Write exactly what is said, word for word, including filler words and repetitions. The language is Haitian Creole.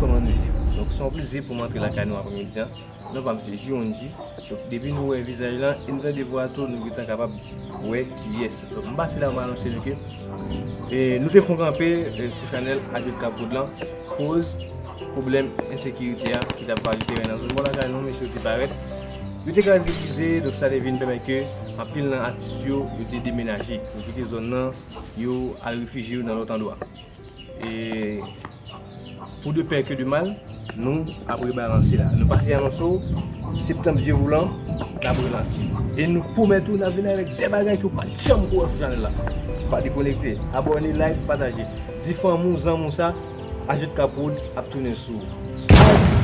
Kòman nou ye? Donk, se yon plezi pou m antre lakay nou aprèmidi an. Non pa m se Jiwonji. Donk, depi nou wè vizaj lan e nou tande vwa tou, nou gentan kapab wè kiyès. Donk, m pase la, m anonse nou ke e, nou te fon kanpe e, sou chanèl Ajout Kapwoud lan, koz pwoblèm ensekirite a ki t ap vale teren nan zòn bò lakay nou, mesye yo te parèt. Yo te kraze brize, donk sa te vin pèmèt ke anpil nan atis yo, yo te demenaje. Yo kite zòn nan, yo al refijye yo nan lòt andwa. E pou de pè ke de mal, nou ap rebalanse la. Nou pase anonse w, septanm Dye voulan, n ap relanse. E nou pwomèt ou, n ap vin avèk de bagay ke w pa t janm ko wè sou chanèl la. Pa dekonekte. Abòne, like, pataje. Di fanmi w, zanmi w sa, Ajout Kapwoud ap tounen sou ou.